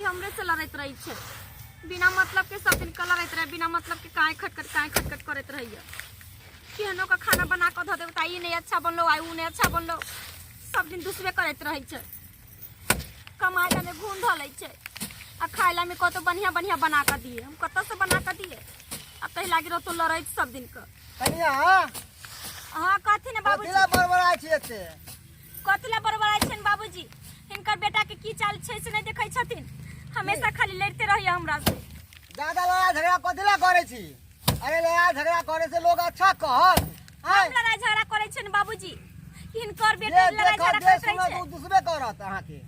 हमरे से लड़ैत रहै छै बिना मतलब के सब दिन के लड़ैत रहे बिना मतलब के काहे खटखट काहे खटखट करैत रहैया केहनो का खाना बना कऽ धऽ देबै तऽ ई नहि अच्छा बनलो आइ उ नहि अच्छा बनलो सब दिन दूसरे करैत रहै छै कमाय ला में घून धऽ लै छै आ खाय ला में कतौ बढ़िया बढ़िया बना कऽ दिए हम कतऽ से बना कऽ दिए आ तहि लागी रहतो लड़ैत सब दिन के कनिया हाँ कथी ने बाबूजी कथी ला बड़बड़ाइ छी एते कथी ला बड़बड़ाइ छनि बाबूजी हिनकर बेटा के की चाल छै से नहि देखै छथिन हमेशा खाली लड़िते रहैया हमरा से ज्यादा लड़ाइ झगड़ा कथी ला करै छी अरे लड़ाइ झगड़ा करे से लोग अच्छा कहत हम लड़ाई झगड़ा करै छनि बाबूजी हिनकर बेटा जे लड़ाई देखत झगड़ा जे करैत रहै सुनत छै ओ दुसबे करत अहाँके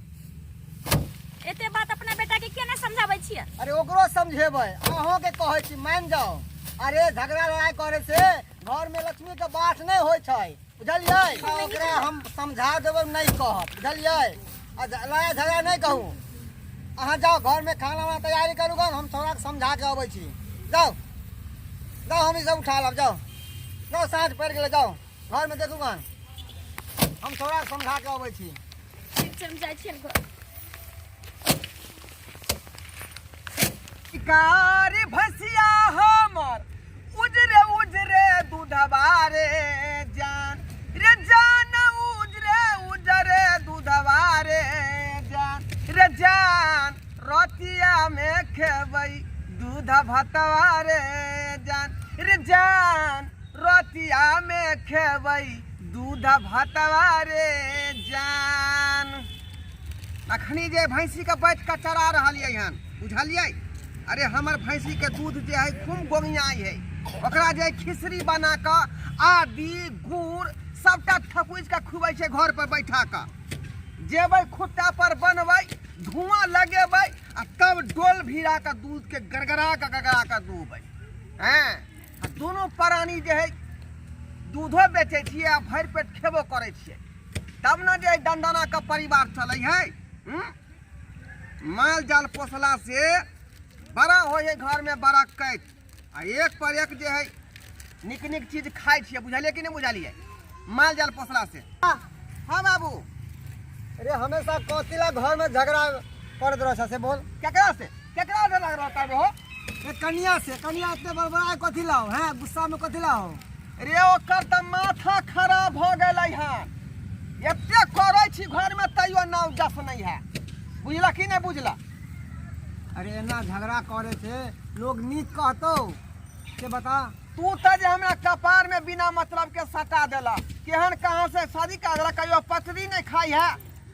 एते बात अपना बेटा के किया नहि समझाबै छियै अरे ओकरो समझेबै अहों के कहै छी मानि जाओ अरे झगड़ा लड़ाइ करे से घर में लक्ष्मी के बास नहि होइ छै बुझलियै ओकरा हम समझा देबै नहि कहब बुझलियै आ लड़ाइ झगड़ा नहि कहू अहाँ जाओ घर में खाना वाना तैयारी करू गन हम छौड़ा के समझा के अबै छी जाओ जाओ हम ई सब उठा लब जाओ जाओ साँझ पड़ि गेलै जाओ घर में देखू गन हम छौड़ा के समझा के अबै छी ठीक छै हम जाइ छियनि घर कारी भसिया हमर उजरे उजरे दूधबा रे जान रे जान उजरे उजरे दूधबा रे जान रे जान रतिया में खेबै दूध भतवा रे जान रे जान रतिया में खेबै दूध भतवा रे जान अखनी जे भैंसीके बैठ कऽ चरा रहलियै हन बुझलियै अरे हमर भैंसीके दूध जे है खूब गोंगियाइ है ओकरा जे खिचड़ी बना कऽ आदि गुड़ सबटा थकुचि कऽ खुबै छै घर पर बैठा कऽ जेबै खुट्टा पर बनबै धुआं लगेबै आ तब डोल भिड़ा कऽ दूधके गड़गड़ा कऽ गड़गड़ा कऽ दुहबै हँ आ दुनू प्राणी जे है दूधो बेचै छियै आ भरि पेट खेबो करै छियै तब ने जे दंदना के परिवार चलै है हम्म? माल जाल पोसला से बड़ा होइ है घर में बड़ा कैत आ एक पर एक जे है निक निक चीज खाइ छियै बुझलियै कि नहि बुझलियै माल जाल पोसला से हाँ बाबू अरे हमेशा कथी ला घर में झगड़ा करत रह से बोल केकरा से केकरा से लग रहा हो ए कनिया से कनिया इतने बड़बड़ाए कथी लाओ हैं गुस्सा में कथी लाओ रे ओकर तऽ माथा खराब भऽ गेलै हन एते करै छी घरमे तैयो नाव जस नहि है बुझला कि नहि बुझला अरे एना झगड़ा करे से लोग नीक कहतो से बता तू तऽ जे हमरा कपार में बिना मतलब के सटा देला केहन कहाँ से शादी कर देला कहियो पतरी नहीं खाई है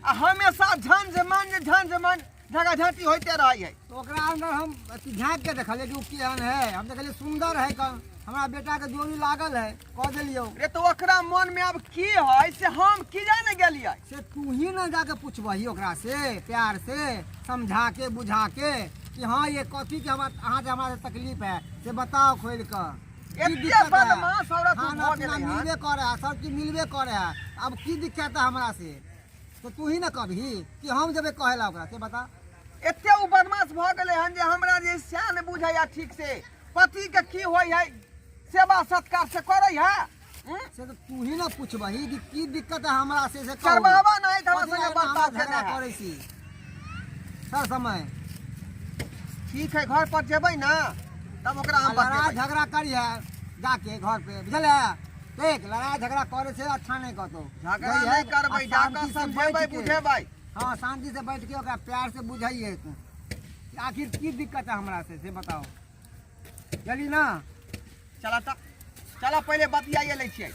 आ हमेशा झंझ मंझ झंझ मंझ झगड़ा झांटी होते रहै है तो ओकरा अंदर हम अथी झाँकि के देखलियै कि ओ केहन है हम देखलियै सुंदर है कन हमरा बेटा के जोड़ी लागल है कह देलियौ रे तो ओकरा मन में अब की है से हम की जाने गेलियै से तू ही ना जाके पूछबही ओकरा से प्यार से समझा के बुझा के कि हाँ ये कथी के हमरा अहाँ के हमरा से तकलीफ है से बताओ खोल के की एते दिक्कत है? बदमाश औरत खाना भऽ पीना गेलै हन। मिलबे करे है सब चीज मिलबे करे है अब की दिक्कत है हमरा से तो तू ही ना कभी कि हम जेबै कहे ला ओकरा से बता एते उ बदमाश भऽ गेलै हन जे हमरा जे सएह नहि बुझैया ठीक से पति के की होइ है सेवा सत्कार से करै है हम्म? से तो तू ही ना पूछबही कि की दिक्कत है हमरा से से कहू। चरवाहा नहीं तऽ हमरा कथी संगे ला बर्ताव झगड़ा केने है। करै छी सर समय ठीक है घर पर जेबै ना तब ओकरा हम लड़ाई बतेबै झगड़ा करिहे जाके घर पे बुझल है देख लड़ाई झगड़ा करे से अच्छा नहीं कहतो झगड़ा नहीं करबै जाकऽ समझेबै बुझेबै हाँ शांति से बैठ के ओकरा प्यार से बुझाइए तू कि आखिर की दिक्कत है हमरा से से बताओ चली ना चला तऽ चला पहिले बतियाइए लै छियै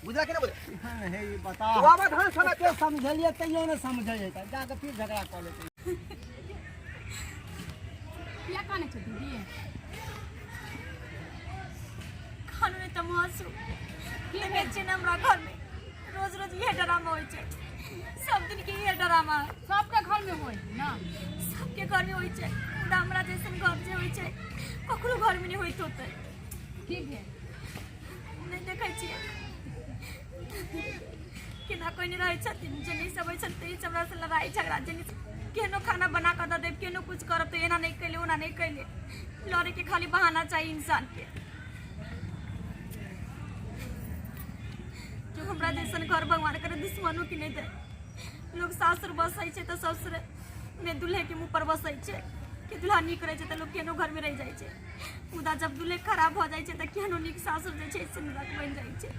बुझला कि नहि बुझला हे ई बता तू आबऽ धान समय एते समझलिए तैयो नहीं समझे जाके फिर झगड़ा कर लेते किया कानै छै दीदी खानो नहि तऽ महसू देखै छियै ने हमरा घरमे रोज रोज इहे ड्रामा होइ छै सब दिन के इहे ड्रामा है सबके घरमे होइ ना सबके घरमे होइ छै मुदा हमरा जैसन घर जे होइ छै ककरो घरमे नहि होइत होतै की भेल नहि देखै छियै केना कोइ नहि रहै छथिन जे नहि सब होइ छथिन ताहि से हमरा से लड़ाइ झगड़ा जे नहि केहनो खाना बना कऽ दऽ देब केहनो कुछ करब तऽ एना नहि कैले ओना नहि कैले लड़े के खाली बहाना चाहिए इंसान के जो हमरा जैसन घर भगवान करे दुश्मनों के नहीं दे लोग सासुर बसै छै तऽ ससुर ने दुल्हे के मुँह पर बसै छै कि दुल्हा नीक रहै छै तऽ लोक केहनो घरमे रहि जाइ छै मुदा जब दुल्हे खराब भऽ जाइ छै तऽ केहनो नीक सासुर जे छै से नरक बनि जाइ छै।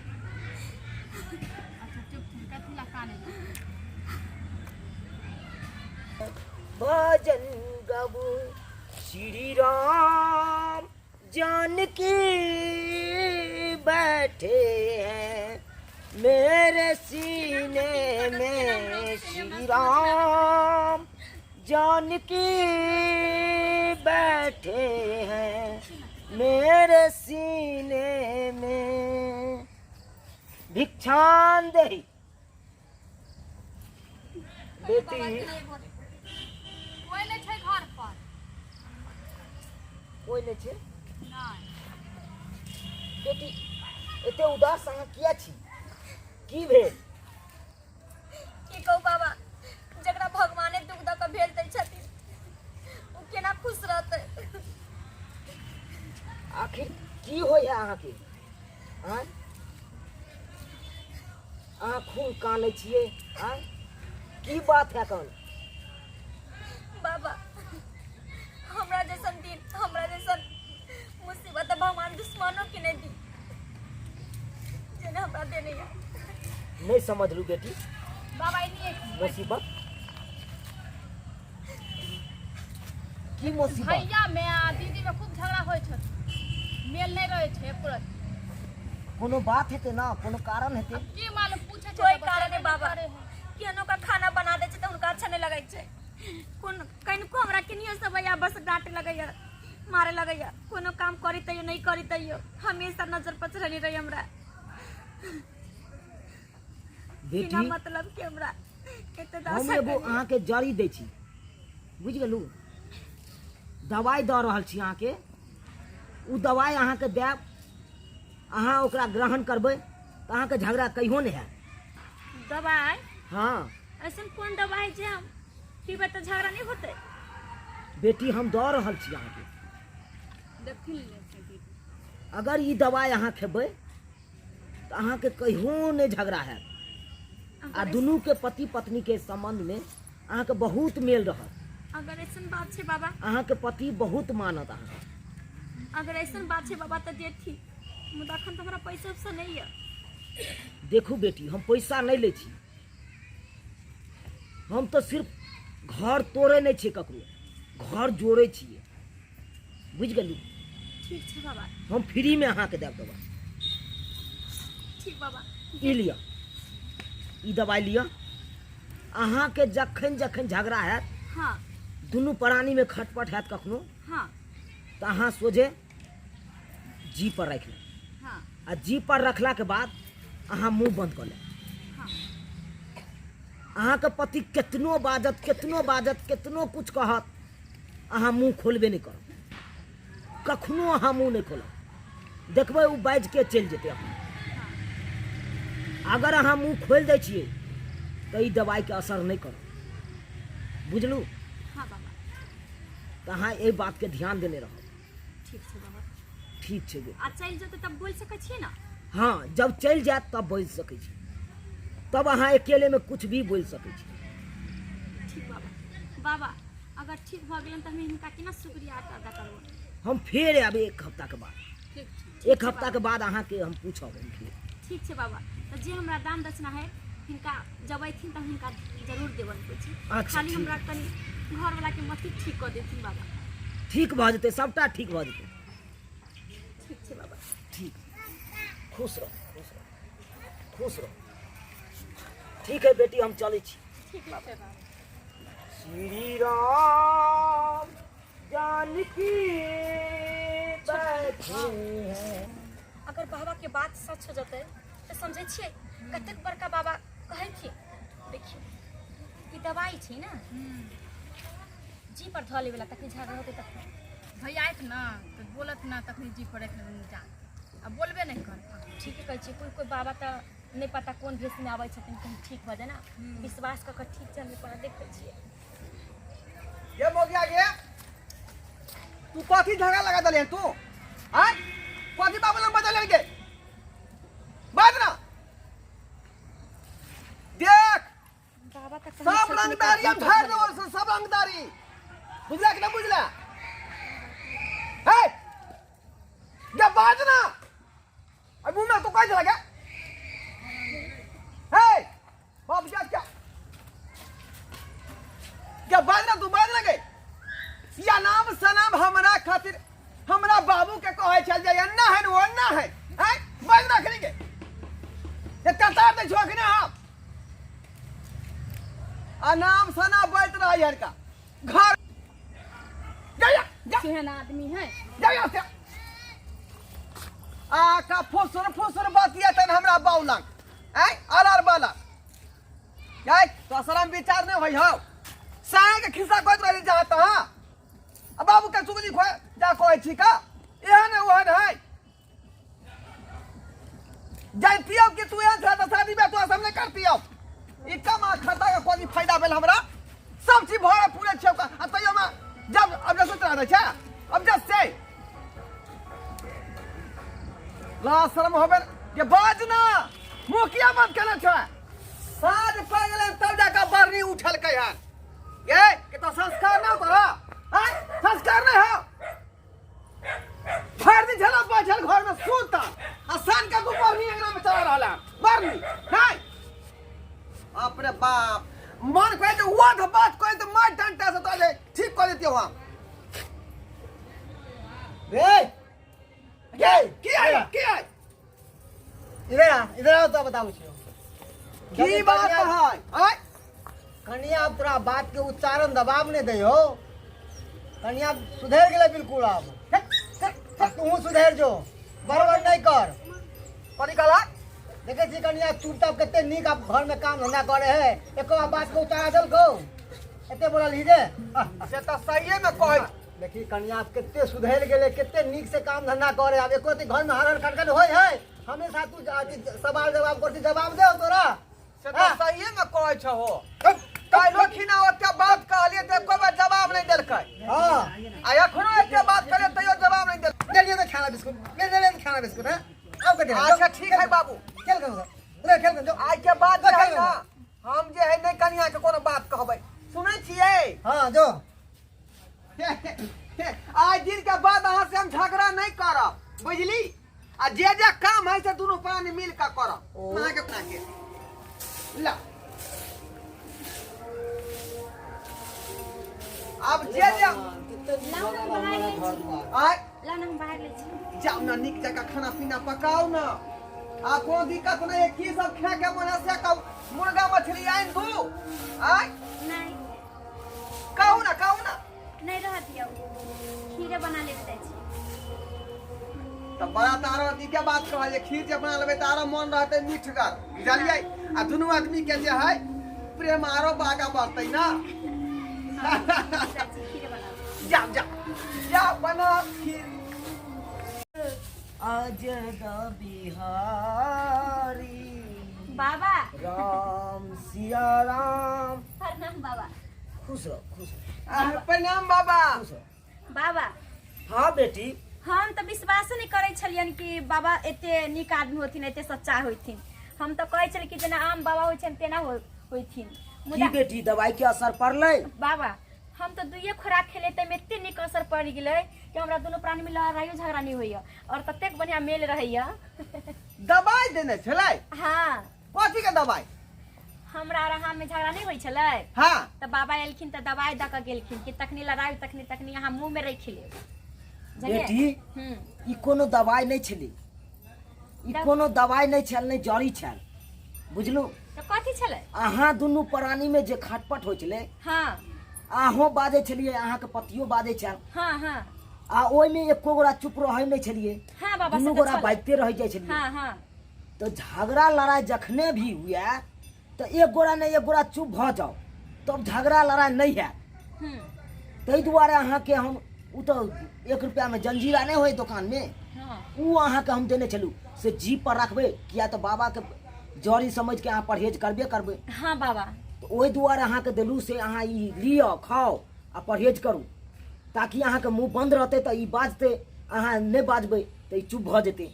अच्छा चुप छी, कथी ला कानै छी? भजन गबू श्री राम जानकी बैठे हैं मेरे सीने में श्री राम जानकी बैठे हैं मेरे सीने में भिक्षान देही बेटी। कोई नहि छै घर पर। कोई नहि छै? नहि। बेटी, एते उदास अहाँ किया छी? की भेल? की कहू बाबा, जकरा भगवाने दुख दऽ कऽ भेज दै छथिन ओ केना खुश रहतै? आखिर की होइ है अहाँके? आँय, अहाँ खूब कानै छियै? आँय, की बात है कान? बाबा, हमरा जैसन दिन, हमरा जैसन मुसीबत तऽ भगवान दुश्मनो के नहि दी जेना हमरा देने यऽ। नहि समझलू बेटी। बाबा, एनी एक मुसीबत की मुसीबत? भैया में आ दीदी में खूब झगड़ा होइ छै, मेल नहि रहै छै एको रत्ती। कोनो बात हेतै ना, कोनो कारण हेतै। की मालूम, पूछे छै कोई तऽ कारण बतेबे है बाबा। करे है। केहनो का खाना बना दै छै तऽ हुनका अच्छा नहि लगै छै। कोन कनिको हमरा केनियो से भैया बस डांटे लगैया, मारे लगैया। कोनो काम करी तैयो, नहि करी तैयो हमेशा नजर पर चढ़ली रही हमरा। बेटी, बिना मतलब के हमरा एते हम दशा एगो करी। अहाँके जड़ी दै छी, बुझि गेलू? दवाइ दऽ रहल छी अहाँके। ओ दवाइ अहाँके देब, अहाँ ओकरा ग्रहण करबै तऽ अहाँके झगड़ा कहियो नहि हैत। दवाइ? हँ। ऐसन कोन दवाइ जे हम पीबै तऽ झगड़ा नहि होतै? बेटी, हम दऽ रहल छी अहाँके। देखथिन ले छै दीदी। अगर ई दवाइ अहाँ खेबै तऽ अहाँके कहियो नहि झगड़ा हैत आ दुनूके पति पत्नीके सम्बन्धमे अहाँके बहुत मेल रहत। अगर ऐसन बात छै बाबा, अहाँके पति बहुत मानत अहाँके। अगर ऐसन बात छै बाबा तऽ देथी, मुदा अखन तऽ हमरा पैसा उसा नहि यऽ। देखू बेटी, हम पैसा नहि लै छी। हम तऽ सिर्फ घर तोड़ै नहि छियै ककरो, घर जोड़ै छियै, बुझि गेलू? ठीक छै बाबा। हम फ्रीमे अहाँके देब दबाइ। ठीक बाबा। ई लिअ, ई दबाइ लिअ। अहाँके जखन जखन झगड़ा हैत, हाँ, दुनू प्राणीमे खटपट हैत कखनो, हाँ, तऽ अहाँ सोझे जी पर राखि लेब। हाँ। आ जी पर रखलाके बाद अहाँ मुँह बंद कऽ लेब। हाँ। अहाँके पति केतनो बाजत, केतनो बाजत, केतनो कुछ कहत, अहाँ मुँह खोलबे नहि करब। कखनो अहाँ मुँह नहि खोलब। देखबै ओ बाजि के चलि जेतै अपने। अगर अहाँ मुँह खोलि दै छियै तऽ ई दवाइके असर नहि करत, बुझलू? हाँ बाबा। तऽ अहाँ एहि बातके ध्यान देने रहब। ठीक छै बाबा। ठीक छै बेटी। आ चलि जेतै तब बोलि सकै छियै ने? हँ, जब चलि जायत तब बोलि सकै छी। तब अहाँ अकेलेमे कुछ भी बोलि सकै छी। ठीक बाबा। बाबा, अगर ठीक भऽ गेलनि तऽ हम हिनका केना शुक्रिया अदा करबै? हम फेर आयब एक हफ्ताके बाद। ठीक छै। एक हफ्ताके बाद अहाँके हम पूछब हम फेर। ठीक छै बाबा। तऽ जे हमरा दान दक्षिणा है, हिनका जब अयथिन तऽ हिनका जरूर देबनि कुछ। अच्छा, खाली ठीक। हमरा कनि घरवलाके मति ठीक कऽ देथिन बाबा। ठीक भऽ जेतै, सभटा ठीक भऽ जेतै। ठीक छै बाबा। ठीक, खुश रह, खुश रह, खुश रह। ठीक है बेटी, हम चलै छी। ठीक बाबा। श्री राम जानकी बैठे हैं। अगर बाबा के बात सच हो जतै तऽ समझै छियै कतेक बड़का बाबा कहलखिन। देखियौ, ई दवाइ छै ने, जी पर धऽ लेबे ला तखनी झगड़ा होतै तखन। भैया आयत ना तऽ बोलत ना, तखनी जी पर राखि लेबै जा आ बोलबे नहि करत। ठीके कहै छियै। कोइ कोइ बाबा तऽ नहि पता कोन भेषमे आबै छथिन। कहीं ठीक भऽ जाय ने, विश्वास कऽ कऽ। ठीक छै, हम पर देखै छियै। ये मोगिया गे, तू कथी झगड़ा लगा देले तू? आय, कथी बाबू लग बजल गे? बाज ना, देख। बाबा तऽ सब रंग दारिया झाड़ देबो, सब रंगदारी बुझला कि ना बुझला हे गे बाज ना अब मुंह में तो कह लगा हे बाप क्या क्या क्या बाज ना तू बाज ना गे या नाम सनाम हमरा खातिर हमरा बाबू के कहै छल जे अन्ना है वो अन्ना है हैं बाज ना खरी के ये कतार दे छो कि ना हम आ नाम सना बैठ रहा है का घर जा जा जा केहन आदमी है जा यहाँ से आ का फुसुर फुसुर बतिया तन हमरा बाऊ लंग ऐ अलार बाला जाय तो शरम विचार नहीं होई हो साय के खिस्सा कहत रही जा त हां आ बाबू के चुगली खो जा कहै छी का एहन ओहन है जानतियो कि तू एहन छह त शादी ब्याह तोरा सामने करतियो ई कमा खाता के कोई फायदा भेल हमरा सब चीज भरे पूरे छौ का आ तैयो में जब अब जब सोच रहल छै अब जब से ला शर्म होबे के बाज ना मुंह किया बंद केने छै साँझ पड़ गेलै तब जाके बरनी उठलकै हन ये के तो संस्कार ना तोरा हैं संस्कार नहीं हो भर दिन छला बैठल घर में सूता आ सान के तू बरनी अंगना में चला रहला बरनी नहीं अपने बाप मन कहे तो वो तो बात कहे तो मार डंटा से तो ठीक कर देती वहां रे के की आया की आया इधर आ इधर आओ तो बताबू छियो की बात है आय कनिया अब तोरा बात के उच्चारण दबाव नहीं दे हो कनिया सुधर गेलै बिल्कुल आब तू सुधर जो बड़बड़ नहीं कर कथी कहला देखे छी कनिया चुपचाप कते नीक आब घर में काम धंधा करे है एको बार बात के उतारा देलकौ एते बोलल ही जे से तऽ सहिए में कहै देखी कनिया आब कते सुधर गेलै कते नीक से काम धंधा करे आब एको घर में हर हर खटखट होय है हमेशा तू अथी सवाल जवाब करती जवाब दे तोरा से तऽ सहिए में कहै छहो काल्हो खिना ओते बात कहलियै तऽ एको बेर जवाब नहि देलकै हाँ आ एखनो एते बात कहलियै तैयो जवाब नहि देलकै ले लिए तो खाना बिस्कुट ले ले ले खाना बिस्कुट है आओ कटे अच्छा ठीक है बाबू खेल कर ले खेल कर जो आइ के बाद जे है ना हम जे है नहि कनिया के कोनो बात कहबै सुनै छियै हाँ जो आइ दिन के बाद अहाँ से हम झगड़ा नहि करब बुझली आ जे जे काम है से दुनू प्राणी मिल के करब ओ। अहाँ के अपना के ला आब जे जे लाउ ना हम बाहर लै छी आइ लाउ ना हम बाहर लै छी जाउ ना नीक जकाँ खाना पीना पकाउ ना आ कोनो दिक्कत नहि है की सब खाए के मन है से कहू मुर्गा मछली आनि दू आइ नहीं कहू ना कहू ना नहीं रह दियौ खीरे बना लेबे जाइ छी तऽ बड़ा तारो नीके बात कहलियै खीर जे बना लेबै तऽ आरो मन रहतै मीठगर बुझलियै आ दुनू आदमी के जे है प्रेम आरो आगाँ बढ़तै ना जाइ छी खीरे बना लेबै। जा जा जा बना खीर अजद बिहारी बाबा राम सिया राम प्रणाम बाबा खुश रहो खुश रहो आह, प्रणाम बाबा खुश रहो बाबा हाँ बेटी हम तऽ विश्वास नहि करै छलियनि कि बाबा एते नीक आदमी होथिन एते सच्चा होथिन हम तऽ कहै छलियै कि जेना आम बाबा होइ छनि तेना होथिन की मुदा बेटी दवाई के असर पड़लै बाबा हम तऽ दुइये खुराक खेलियै ताहिमे एते नीक असर पड़ि गेलै कि हमरा दुनू प्राणीमे लड़ाइयो झगड़ा नहि होइए आओर ततेक बढ़िआँ मेल रहैए दबाइ देने छलै हँ कथी के दबाइ हमरा आओर अहाँमे झगड़ा नहि होइ छलै हँ तऽ बाबा एलखिन तऽ दबाइ दऽ कऽ गेलखिन कि तखनी लड़ाइ तखनी तखनी अहाँ मुँहमे राखि लेब बुझलियै? बेटी हूँ ई कोनो दवाई नहि छलै ई कोनो दवाई नहि छल नहि जड़ी छल बुझलू तऽ कथी छलै अहाँ दुनू प्राणीमे जे खटपट होइ छलै हँ अहों बाजै छलियै अहाँके पतियो बाजै छल हँ हँ आ ओहिमे एको गोरा चुप रहै नहि छलियै हँ बाबा से दुनू तऽ गोरा छलै। बाजिते रहि जाइ छलियै हँ हँ तऽ झगड़ा लड़ाइ जखने भी हुए तऽ एक गोरा नहि एक गोरा चुप भऽ जाउ तब झगड़ा लड़ाइ नहि हैत हम्म ताहि दुआरे अहाँके हम ओ तऽ एक रुपैआमे जंजीरा नहि होइ दोकानमे हँ ओ अहाँके हम देने छलहुँ से जीप पर रखबै किया तऽ बाबाके जड़ी समझिके अहाँ परहेज करबे करबै हाँ बाबा तऽ ओहि दुआरे अहाँके देलहुँ से अहाँ ई लिअ खाउ आ परहेज करू ताकि अहाँके मुँह बन्द रहतै तऽ ई बाजतै अहाँ नहि बाजबै तऽ ई चुप भऽ जेतै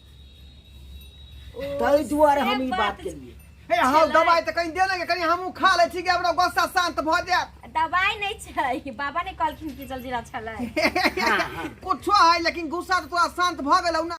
ताहि दुआरे हम ई बात केलियै हे हँ दबाइ तऽ कनि दे ने कनि हमहूँ खा लै छी कि हमरा गुस्सा शान्त भऽ जायत दवाई नहीं छै, बाबा ने कहलखिन कि जलजीरा छलै। कुछो है, लेकिन गुस्सा तो तोरा शांत भऽ गेलौ ना।